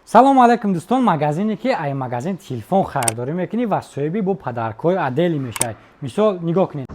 Салому алайкум, дӯстон. Магазине ки ай магазин телефон харидорӣ мекунӣ ва соҳиби бо подаркҳои отдельный мешавӣ. Мисол, нигоҳ кунед,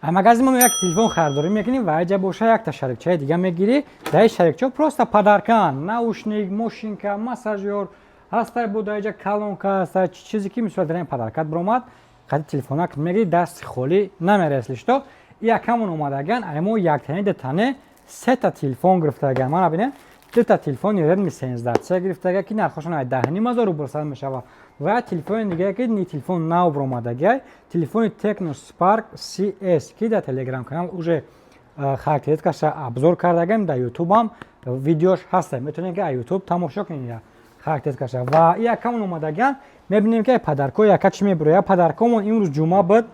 ай магазин мо як телефон харидорӣ мекунӣ ва айҷа боша якта шарикчаи дига мегирӣ. Дар ин шарикчаҳо просто подаркаан: наушник, мошинка, массажёр ҳастай, бо дар иҷа колонка ҳастай, чизе ки, мисол, дар ин подаркат биромад, қади телефонак мегирӣ, дасти холӣ намера. Если что, якамон омадаган ай мо яктани, дутане, сета телефон гирифтаган. Мана бинед, дута телефони Redmi 13C гирифтага, ки нархошон ай 10,5 ҳазор рубл сар мешавад, ва телефони дигаре, ки ни телефон нав биромадагиай, телефони Tecno Spark CS, ки дар Телеграм канал уже характеристикаша обзор кардагем, дар Ютубам видеош ҳаста, метавонед ки ай Ютуб тамошо кунед характеристикаша. Ва якамон омадагиан, мебинем, ки подаркҳо яка чӣ мебирояд. Подаркҳомон имрӯз ҷумъа буд,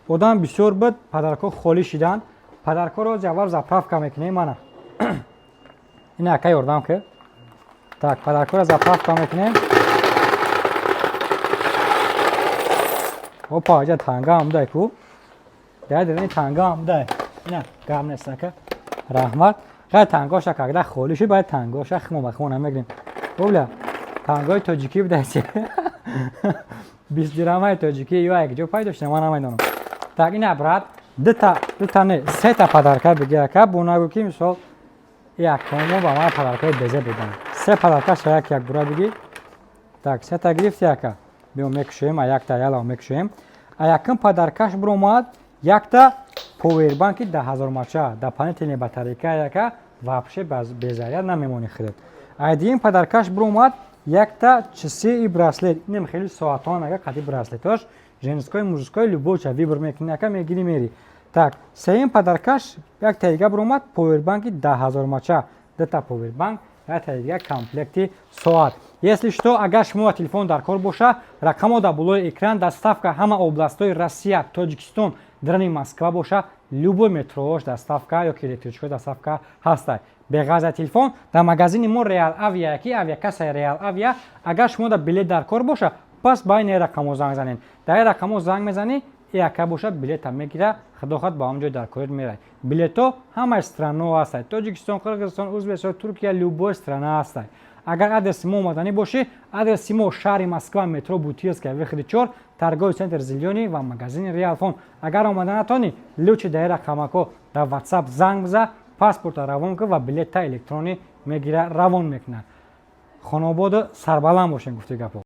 одам бисёр буд, подаркҳо холӣ шиданд. Подаркҳоро ози аввал заправка мекунем. Мана, ина, ака, ёрдам ки. Так, подаркҳоро заправка мекунем. Опа, иҷа танга ҳам будай ку, дар дидани танга ҳам будай. Ина, гап нест, ака, раҳмат. Хай, тангоша когда холӣ шуд, бояд тангоша химо ба химо намегирем. Бубля, тангои тоҷикӣ будай, 20 дирамаи тоҷикӣ ё як ҷо пайдо шуда, ман намедонам. Так, ина, брат, дута, дута не, сета подарка биги, ака. Бо нагӯ, ки, мисол, якмо ба ман подаркаи безе буданд. Се подарка ша як як бура биги. Так, сета гирифти, ака? Биё, мекушоем, а якта ялав мекушоем. А якум подаркаш биромад якта повербанки 10 000 мАч, дополнительный батарейка, яка вообще безаряд намемонӣ худат. А дуюм подаркаш биромад якта часы и браслет. Инам хеле соатон, ага, қади браслетош женской, мужской, любой ча выбор мекунӣ, ака, мегирӣ, мери. Так, сеюм подаркаш якта дига биромад повербанки 10 000 мАч, дута повербанк, якта дига комплекти соат. Если что, агар шумо телефон дар кор боша, рақамо дар болои экран. Доставка ҳама областҳои Россия, Тоҷикистон, дарани Москва боша, любой метрош доставка ё ки электричка доставка ҳастай. Беғаза телефон дар магазини мо Реал Авиа, ки авиакассаи Реал Авиа. Агар шумо дар билет дар кор боша, пас ба ин рақамо занг занед. Дар ин рақамо занг мезанӣ, яка боша билета мегира, худо хоҳад, ба он ҷой дар корит мерай. Билето ҳамаи страно ҳастай: Тоҷикистон, Қирғизистон, Ӯзбекистон, Туркия, любой страна ҳастай. Агар адреси мо омаданӣ бошӣ, адреси мо: шаҳри Москва, метро Бутирская, выходи 4, торговый центр «Зелёный» ва магазини Реалфон. Агар омада натонӣ, лучше дар ин рақамако дар Ватсап занг биза, паспорта равон кун ва билета электронӣ мегира, равон мекунад. Хонободу сарбаланд бошем, гуфти гапо.